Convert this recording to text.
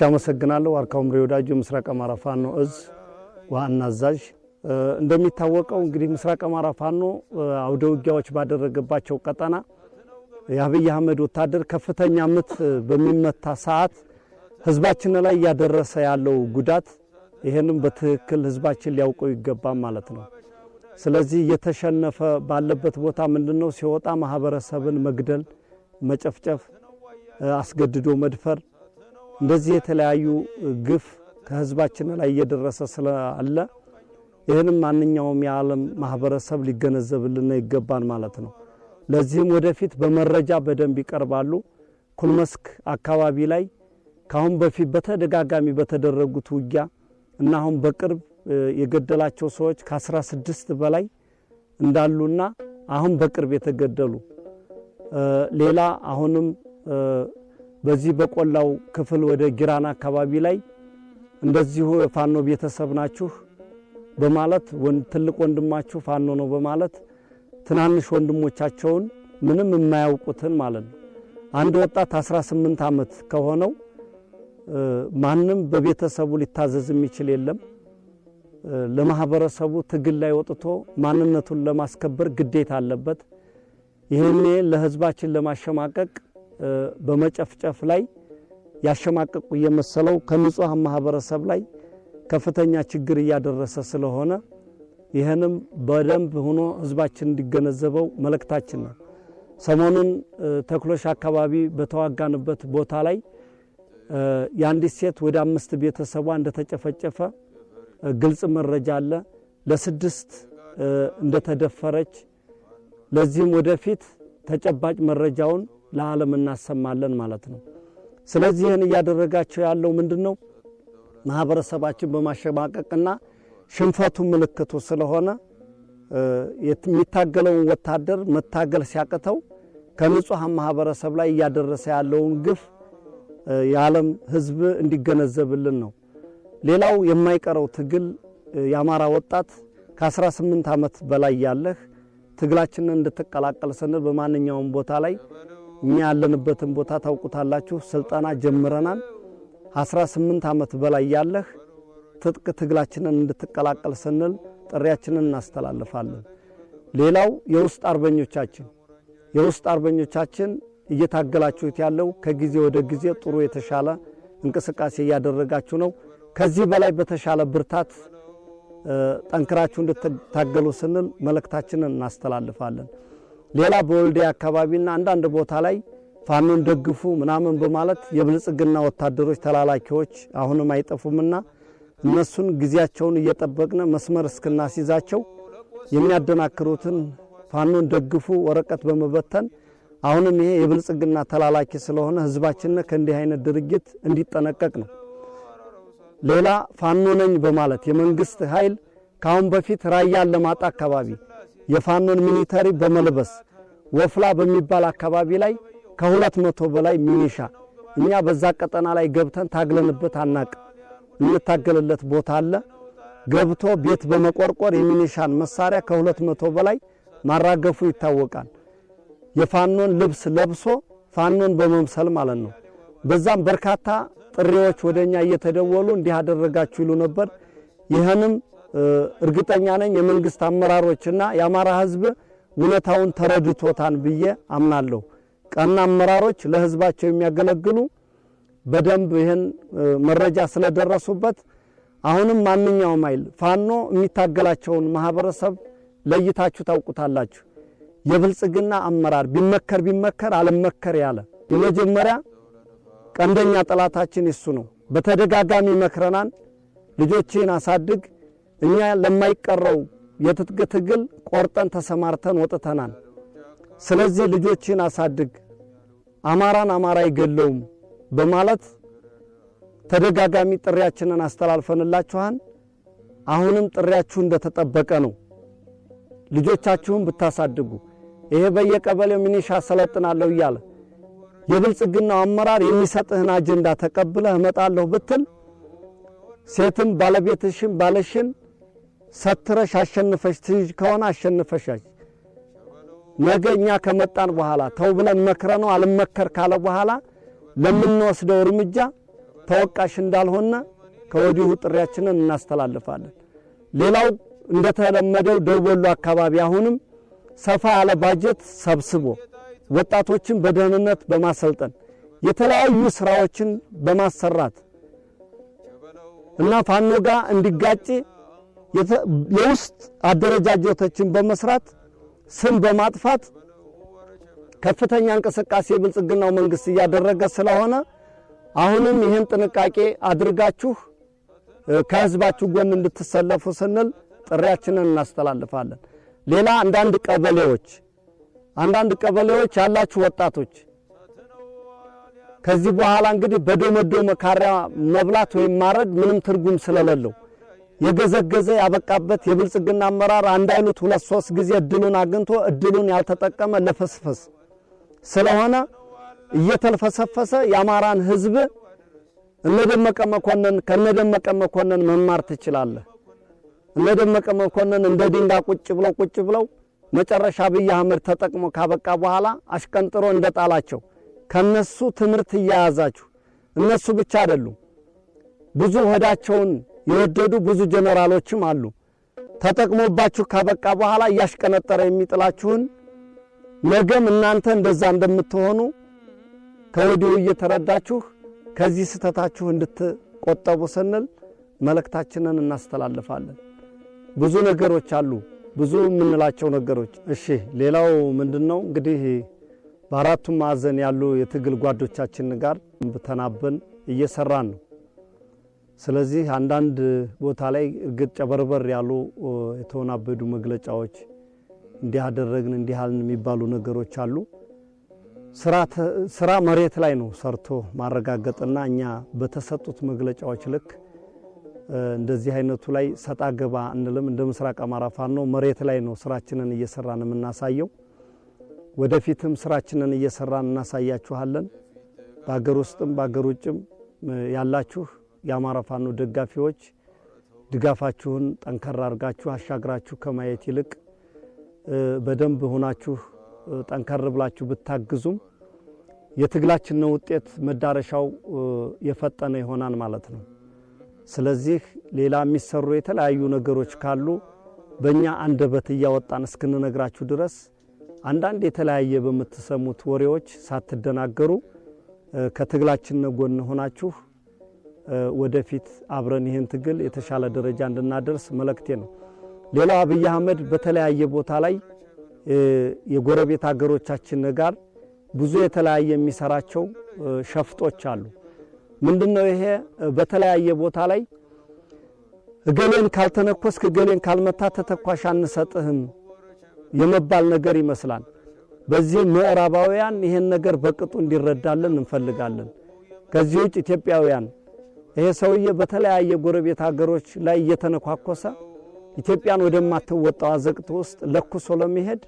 አመሰግናለሁ። ዋርካው ምሬ ወዳጆ፣ ምስራቅ አማራ ፋኖ እዝ ዋና አዛዥ። እንደሚታወቀው እንግዲህ ምስራቅ አማራ ፋኖ አውደ ውጊያዎች ባደረገባቸው ቀጠና የአብይ አህመድ ወታደር ከፍተኛ ምት በሚመታ ሰዓት ህዝባችን ላይ እያደረሰ ያለው ጉዳት ይሄንም በትክክል ህዝባችን ሊያውቀው ይገባል ማለት ነው። ስለዚህ እየተሸነፈ ባለበት ቦታ ምንድነው ሲወጣ ማህበረሰብን መግደል፣ መጨፍጨፍ፣ አስገድዶ መድፈር፣ እንደዚህ የተለያዩ ግፍ ከህዝባችን ላይ እየደረሰ ስላለ ይህንም ማንኛውም የዓለም ማህበረሰብ ሊገነዘብልን ይገባል ማለት ነው። ለዚህም ወደፊት በመረጃ በደንብ ይቀርባሉ። ኩልመስክ አካባቢ ላይ ካሁን በፊት በተደጋጋሚ በተደረጉት ውጊያ እና አሁን በቅርብ የገደላቸው ሰዎች ከ16 በላይ እንዳሉና አሁን በቅርብ የተገደሉ፣ ሌላ አሁንም በዚህ በቆላው ክፍል ወደ ጊራና አካባቢ ላይ እንደዚሁ የፋኖ ቤተሰብ ናችሁ በማለት፣ ትልቅ ወንድማችሁ ፋኖ ነው በማለት ትናንሽ ወንድሞቻቸውን ምንም የማያውቁትን ማለት ነው። አንድ ወጣት 18 ዓመት ከሆነው ማንም በቤተሰቡ ሊታዘዝ የሚችል የለም። ለማህበረሰቡ ትግል ላይ ወጥቶ ማንነቱን ለማስከበር ግዴታ አለበት። ይህኔ ለህዝባችን ለማሸማቀቅ በመጨፍጨፍ ላይ ያሸማቀቁ እየመሰለው ከንጹሃን ማህበረሰብ ላይ ከፍተኛ ችግር እያደረሰ ስለሆነ ይህንም በደንብ ሆኖ ህዝባችን እንዲገነዘበው መልእክታችን ነው። ሰሞኑን ተክሎሽ አካባቢ በተዋጋንበት ቦታ ላይ የአንዲት ሴት ወደ 5 ቤተሰቧ እንደተጨፈጨፈ ግልጽ መረጃ አለ። ለ6 እንደተደፈረች፣ ለዚህም ወደፊት ተጨባጭ መረጃውን ለዓለም እናሰማለን ማለት ነው። ስለዚህ ይህን እያደረጋቸው ያለው ምንድነው? ማህበረሰባችን በማሸማቀቅና ሽንፈቱ ምልክቱ ስለሆነ የሚታገለውን ወታደር መታገል ሲያቅተው ከንጹሃን ማህበረሰብ ላይ እያደረሰ ያለውን ግፍ የዓለም ህዝብ እንዲገነዘብልን ነው። ሌላው የማይቀረው ትግል፣ የአማራ ወጣት ከ18 ዓመት በላይ ያለህ ትግላችንን እንድትቀላቀል ስንል በማንኛውም ቦታ ላይ እኛ ያለንበትን ቦታ ታውቁታላችሁ። ስልጠና ጀምረናል። 18 ዓመት በላይ ያለህ ትጥቅ ትግላችንን እንድትቀላቀል ስንል ጥሪያችንን እናስተላልፋለን። ሌላው የውስጥ አርበኞቻችን እየታገላችሁት ያለው ከጊዜ ወደ ጊዜ ጥሩ የተሻለ እንቅስቃሴ እያደረጋችሁ ነው። ከዚህ በላይ በተሻለ ብርታት ጠንክራችሁ እንድትታገሉ ስንል መልእክታችንን እናስተላልፋለን። ሌላ በወልዲያ አካባቢና አንዳንድ ቦታ ላይ ፋኖን ደግፉ ምናምን በማለት የብልጽግና ወታደሮች ተላላኪዎች አሁንም አይጠፉምና እነሱን ጊዜያቸውን እየጠበቅን መስመር እስክናስይዛቸው የሚያደናክሩትን ፋኖን ደግፉ ወረቀት በመበተን አሁንም ይሄ የብልጽግና ተላላኪ ስለሆነ ህዝባችን ከእንዲህ አይነት ድርጊት እንዲጠነቀቅ ነው። ሌላ ፋኖ ነኝ በማለት የመንግስት ኃይል ካሁን በፊት ራያ አላማጣ አካባቢ የፋኖን military በመልበስ ወፍላ በሚባል አካባቢ ላይ ከ200 በላይ ሚሊሻ፣ እኛ በዛ ቀጠና ላይ ገብተን ታግለንበት አናቅ። የምንታገልለት ቦታ አለ። ገብቶ ቤት በመቆርቆር የሚሊሻን መሳሪያ ከ200 በላይ ማራገፉ ይታወቃል። የፋኖን ልብስ ለብሶ ፋኖን በመምሰል ማለት ነው። በዛም በርካታ ጥሪዎች ወደኛ እየተደወሉ እንዲህ አደረጋችሁ ይሉ ነበር። ይህንም እርግጠኛ ነኝ የመንግስት አመራሮችና የአማራ ህዝብ እውነታውን ተረድቶታን ብዬ አምናለሁ። ቀና አመራሮች፣ ለህዝባቸው የሚያገለግሉ በደንብ ይህን መረጃ ስለደረሱበት አሁንም ማንኛውም ኃይል ፋኖ የሚታገላቸውን ማህበረሰብ ለይታችሁ ታውቁታላችሁ። የብልጽግና አመራር ቢመከር ቢመከር አልመከር ያለ የመጀመሪያ ቀንደኛ ጠላታችን እሱ ነው። በተደጋጋሚ መክረናን፣ ልጆችን አሳድግ፣ እኛ ለማይቀረው የትጥቅ ትግል ቆርጠን ተሰማርተን ወጥተናል። ስለዚህ ልጆችን አሳድግ፣ አማራን አማራ አይገለውም በማለት ተደጋጋሚ ጥሪያችንን አስተላልፈንላችኋል። አሁንም ጥሪያችሁ እንደተጠበቀ ነው። ልጆቻችሁን ብታሳድጉ ይሄ በየቀበሌው ሚኒሻ አሰለጥናለሁ እያለ የብልጽግናው አመራር የሚሰጥህን አጀንዳ ተቀብለህ እመጣለሁ ብትል ሴትም ባለቤትሽን ባለሽን ሰትረሽ አሸንፈሽ ትይዥ ከሆነ አሸንፈሻች። ነገ እኛ ከመጣን በኋላ ተው ብለን መክረነው አልመከር ካለ በኋላ ለምንወስደው እርምጃ ተወቃሽ እንዳልሆነ ከወዲሁ ጥሪያችንን እናስተላልፋለን። ሌላው እንደተለመደው ደቡብ ወሎ አካባቢ አሁንም ሰፋ ያለ ባጀት ሰብስቦ ወጣቶችን በደህንነት በማሰልጠን የተለያዩ ስራዎችን በማሰራት እና ፋኖ ጋር እንዲጋጭ የውስጥ አደረጃጀቶችን በመስራት ስም በማጥፋት ከፍተኛ እንቅስቃሴ የብልጽግናው መንግስት እያደረገ ስለሆነ አሁንም ይህን ጥንቃቄ አድርጋችሁ ከህዝባችሁ ጎን እንድትሰለፉ ስንል ጥሪያችንን እናስተላልፋለን። ሌላ አንዳንድ ቀበሌዎች ያላችሁ ወጣቶች ከዚህ በኋላ እንግዲህ በዶመዶመ ካሪያ መብላት ወይም ማረድ ምንም ትርጉም ስለሌለው፣ የገዘገዘ ያበቃበት የብልጽግና አመራር አንድ አይሉት ሁለት ሶስት ጊዜ እድሉን አግኝቶ እድሉን ያልተጠቀመ ለፍስፍስ ስለሆነ እየተልፈሰፈሰ የአማራን ህዝብ እነደመቀ መኮንን ከነደመቀ መኮንን መማር ትችላለህ። እነደመቀ መኮንን እንደ ድንጋይ ቁጭ ብለው ቁጭ ብለው መጨረሻ አብይ አህመድ ተጠቅሞ ካበቃ በኋላ አሽቀንጥሮ እንደጣላቸው ከነሱ ትምህርት እያያዛችሁ፣ እነሱ ብቻ አይደሉም፣ ብዙ ሆዳቸውን የወደዱ ብዙ ጀነራሎችም አሉ። ተጠቅሞባችሁ ካበቃ በኋላ እያሽቀነጠረ የሚጥላችሁን ነገም እናንተ እንደዛ እንደምትሆኑ ከወዲሁ እየተረዳችሁ ከዚህ ስህተታችሁ እንድትቆጠቡ ስንል መልእክታችንን እናስተላልፋለን። ብዙ ነገሮች አሉ፣ ብዙ የምንላቸው ነገሮች። እሺ፣ ሌላው ምንድነው? እንግዲህ በአራቱም ማዕዘን ያሉ የትግል ጓዶቻችን ጋር ተናበን እየሰራን ነው። ስለዚህ አንዳንድ ቦታ ላይ እርግጥ ጨበርበር ያሉ የተወናበዱ መግለጫዎች፣ እንዲህ አደረግን እንዲህ አልን የሚባሉ ነገሮች አሉ። ስራ መሬት ላይ ነው ሰርቶ ማረጋገጥና እኛ በተሰጡት መግለጫዎች ልክ እንደዚህ አይነቱ ላይ ሰጣ ገባ አንልም። እንደ ምስራቅ አማራ ፋኖ መሬት ላይ ነው ስራችንን እየሰራን የምናሳየው። ወደፊትም ስራችንን እየሰራን እናሳያችኋለን። በሀገር ውስጥም በሀገር ውጭም ያላችሁ የአማራ ፋኖ ደጋፊዎች ድጋፋችሁን ጠንከር አድርጋችሁ አሻግራችሁ ከማየት ይልቅ በደንብ ሆናችሁ ጠንከር ብላችሁ ብታግዙም የትግላችን ውጤት መዳረሻው የፈጠነ ይሆናል ማለት ነው። ስለዚህ ሌላ የሚሰሩ የተለያዩ ነገሮች ካሉ በእኛ አንደበት እያወጣን እስክንነግራችሁ ድረስ አንዳንድ የተለያየ በምትሰሙት ወሬዎች ሳትደናገሩ ከትግላችን ጎን ሆናችሁ ወደፊት አብረን ይህን ትግል የተሻለ ደረጃ እንድናደርስ መልእክቴ ነው። ሌላው አብይ አህመድ በተለያየ ቦታ ላይ የጎረቤት ሀገሮቻችን ጋር ብዙ የተለያየ የሚሰራቸው ሸፍጦች አሉ። ምንድነው ይሄ? በተለያየ ቦታ ላይ እገሌን ካልተነኮስክ፣ እገሌን ካልመታ ተተኳሽ አንሰጥህም የመባል ነገር ይመስላል። በዚህ ምዕራባውያን ይሄን ነገር በቅጡ እንዲረዳልን እንፈልጋለን። ከዚህ ውጭ ኢትዮጵያውያን ይሄ ሰውዬ በተለያየ ጎረቤት ሀገሮች ላይ እየተነኳኮሰ ኢትዮጵያን ወደማትወጣው አዘቅት ውስጥ ለኩሶ ለመሄድ